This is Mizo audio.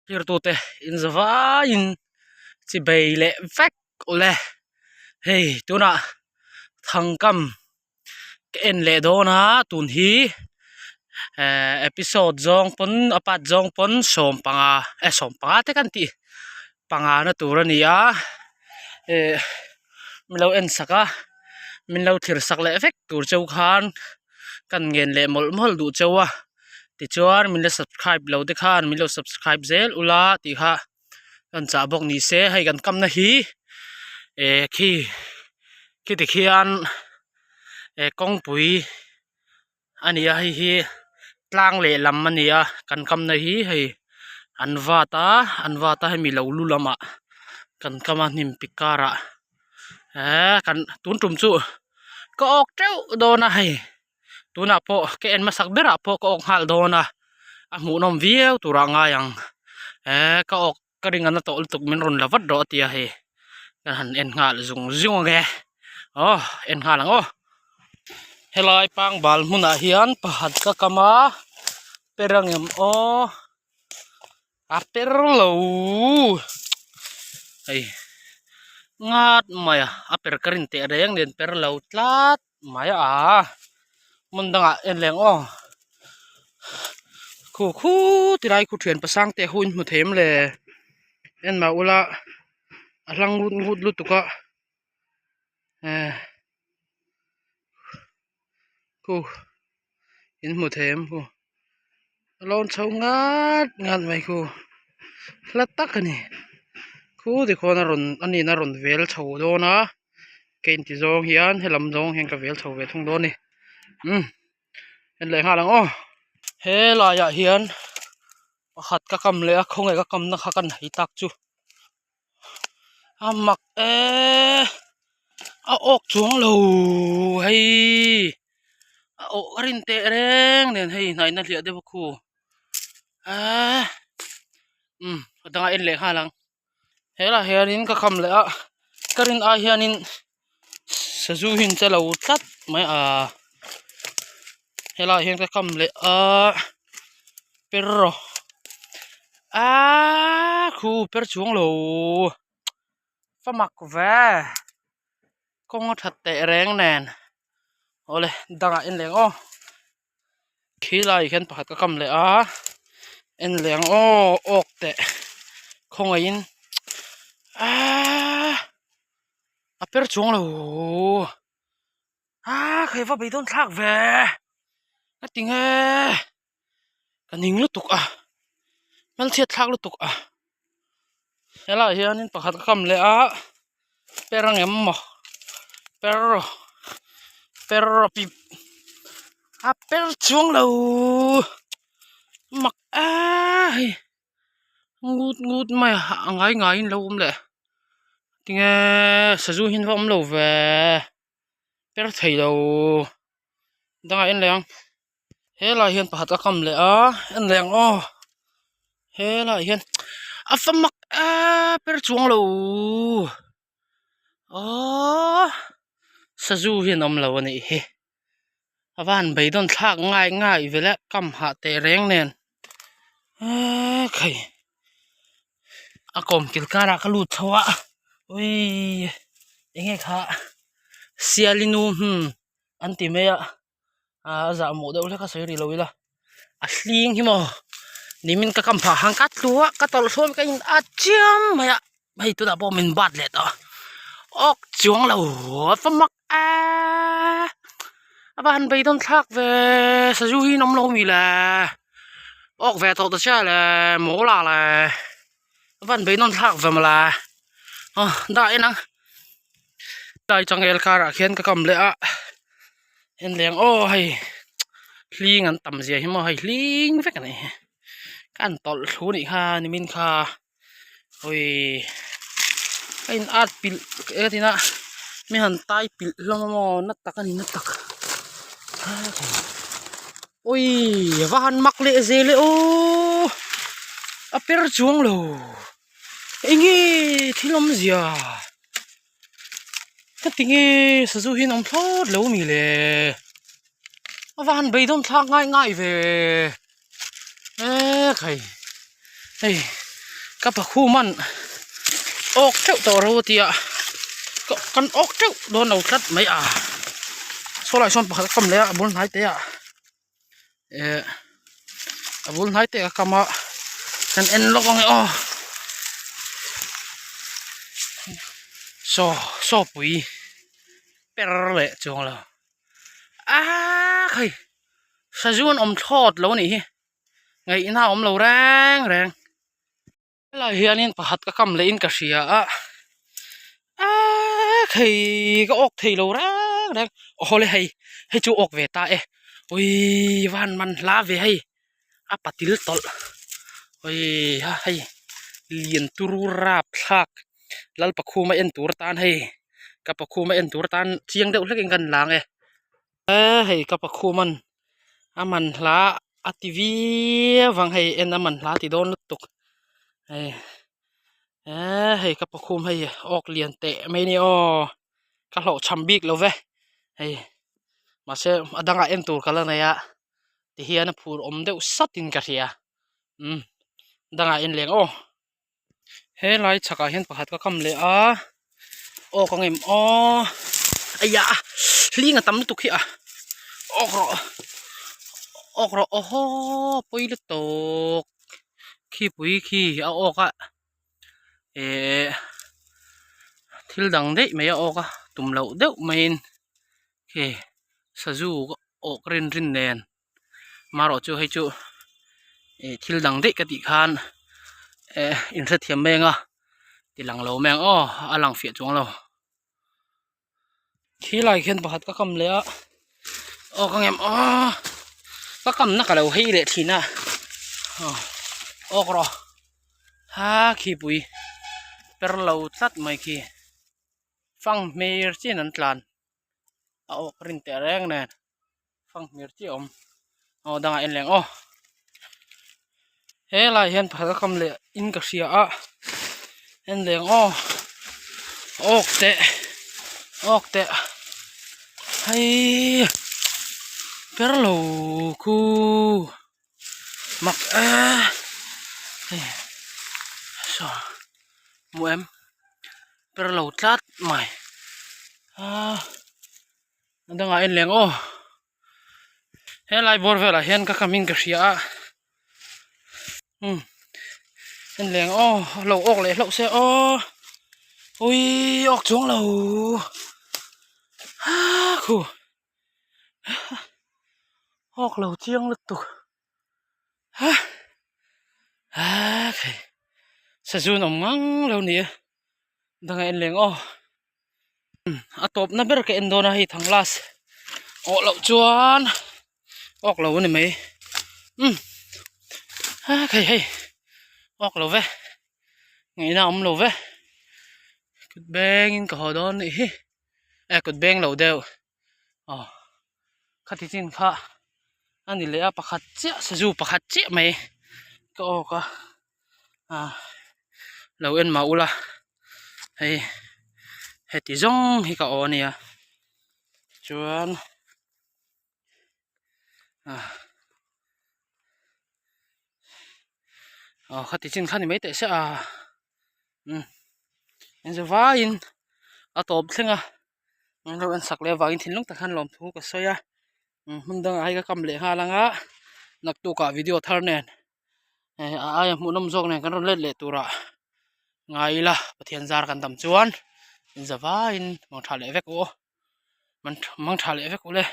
Thirtute in za vaiin chi bei leh vek awle hei tunah thangkam ka en leh dawn a tun hi ehh episode zawng pawn a part zawng pawn sawm panga eh sawm panga te kan tih panga na tur a ni a eh min lo en sak a min lo thlir sak leh vek tur cheu khan kan ngen leh mawlh mawlh duh cheu a tichuan min la subscribe lo te khan min lo subscribe zel ula tih kha kan chah bawk ni se hei kan kamna hi eh khi khiti khian eh kawngpui a ni a hei hi tlang lehlam a ni a kan kamna hi hei an vat a an vat a hemi lo lu lamah kan kam a hnim pik karah eh kan tun tum chu ka awk teuh dawn a hei. Tunah pawh ka en hmasak berah pawh ka awk nghal dawn a, a hmuhnawm viau turah a ngai ang. Eee ka awk ka ring a na tawh lutuk min rawn la vat rawh a ti a hei ka han en nghal zung zung ang e. Aw en nghal ang aw. Helai pangbal hmunah hian pakhat ka kam a per angem aw a per lo hei ngat mai a a per ka rin teh reng nen per lo tlat. Mai a hmun dangah en leh ang aw khu khu ti lai khu thian pasang te ho in hmu thei em le en mah ula a hlang ngut ngut lutuk a eh khu in hmu thei em khu a lawn chho ngat ngat mai khu hla tak a ni khu tikhuan a rawn a nin a rawn vel chho dawn a. Ka inti zawng hian helam zawng hian ka vel chho ve thung dawn a ni umm en leh nghal ang aw helai ah hian pakhat ka kam leh a khawnge ka kam na kha ka nei tak chu a mak eee a awk chuang lo hei a awh ka rin teh reng nen hei hnaihna hliah deuh a khu eee umm a dangah en leh nghal ang. Helah hianin ka kham leh a ka rin ai hianin sazu hi an che lo tlat mai a helaiah hian ka kham leh a per rawh aaa khu per chuang lo fa mak ve kawng a that teh reng nen awle dangah en leh ang aw. Khi laiah hian pakhat ka kam leh a en leh ang aw awk teh khawngaihin aaaa a per chuang lo aa khawi va beidawn thlak ve ka ti nge ka ning lutuk a hmelchhiat thlak lutuk a helaiah hianin pakhat ka kam leh a per ang em maw per per rawh a per chuang lo mak a hei ngut ngut mai a a ngai ngaiin lo awm leh tinge sazu hi an va awm lo ve per thei lo dangah en leh ang. Helaiah hian pakhat a kam leh a en leh ang aw helaiah hian a fa mak ep ber chuang lo aww sazu hi an awm lo a nih hi a van beidawn thlak ngai ngai vel e kam hah teh reng nen eee khai a kawm kil karah ka lut chho a uiii enge kha sialinu hmm an ti mai a. a zahmawh deuh hlek a sawi rih lo ila a hling hi maw nimin ka kam phah han ka tlu a ka tawlh hlawm ka in a chiam mai a hei tunah pawh min bat leh tawh awk chuang lo fa mak eee a va han beidawn thlak ve sazu hi an awm lo mi le awk ve tawh ta che le mawl ah le a va han beidawn thlak ve mawle aw dah en ang. Tlai changel karah khian ka kam leh a en leh ang aw hei hling an tam zia hi maw hei hling vek a ni ka han tawlh thlu anih kha nimin kha hawi ka in at pilh e tina mi han tai pilh hlawm a maw na tak a ni na tak ui va han mak leh zel e aw a per chuang lo. Enge thil awmzia ka ti nge sazu hi an awm thlawt lo mi le a va han beidawn thlak ngai ngai ve e khai hei. Ka pakhuman awk teuh tawh ro a tia kan awk teuh dawn lo tlat mai a saw lai sawn pakhat a kam leh a a bul hnai te ah eh a bul hnai te a kam a kan en lawk ang e aw saw saw pui per leh chuang lo ah khai sazu an awm thlawt lo a nih hi. Ngaihna a awm lo reng reng. Helai hianin pakhat ka kam leh in ka hria a aaa hei ka awk thei lo reng reng aw le hei hei chu awk ve ta e awii van man hla ve hei a patil tawlh awii ha hei lian turu rap thlak Lalpakhuma en tur atan hei ka pakhuma en tur atan chiang deuh hlekin ka inlang e. E hei ka pakhuman a man hla a ti viau vang hei en a man hla ti dawn lutuk hei e hei ka pakhum hei awk lian teh mai a ni aw ka hlawhchham bik lo ve hei mahse a dangah en tur ka la nei a tihian a phur awm deuh satin ka hria umm dangah en leng aw. Helai chhakah hian pakhat ka kam leh a aw ka ngem aw aiya hling a tam lutuk hi a awk rawh awk rawh aw haw pawi lutuk khi pui khi a awk a eh thil dang daih mai a awk a tum loh deuh maiin khi sazu awk rin rin nen. marawh chu hei chu ih thil dang daih ka tih khan eh inhrethiam mai ang a ti lang lo mai ang aw a lang fiah chuang lo khi lai khian pakhat ka kam leh a aw ka ngem aw ka kamna ka lo hei leh thin a aw awk rawh ha khipui per lo tlat mai khi fang hmir chian an tlan a awk rin teh reng nen. Fanghmir chiah a awm aw dangah en leh ang aw helai hian pakhat a kam leh in ka hria a en leh ang aw awk teh awk teh hei ber lo khu mak e hei saw hmu em ber lo tlat mai a. A dangah en leng aw helai bawr velah hian ka kamin ka hria a umm en leng aw lo awk leh hlauh se aw ui awk chuang lo ha khu awk lo chiang lutuk ha ha khai sazun awm ngang lo ni e dangah en leng aw. A tawpna ber ka en dawn a hei thang last awh loh chuan awk lo a ni mai umm a hei hei awk lo ve ngaihna a awm lo ve kut bengin ka haw dawn anih hi e kut beng lo deuh aw khati chin kha a ni leh a pakhat chiah sazu pakhat chiah mai ka awk a. ah lo en mah ula hei heti zawng hi ka aw a nia chuan ah aw khati chin kha ni mai teh se a umm engze vaiin a tawp thleng a an lo en sak leh avangin thinlung tak hian lawmthu ka sawi a hmun dangah hei ka kam leh nghal ang a naktukah video thar nen. eh a aia hmuhnawm zawk nen kan rawn let leh turah ngai ila Pathian zar kan dam chuan in za vaiin mang tha leh vek u aw mang tha leh vek u le.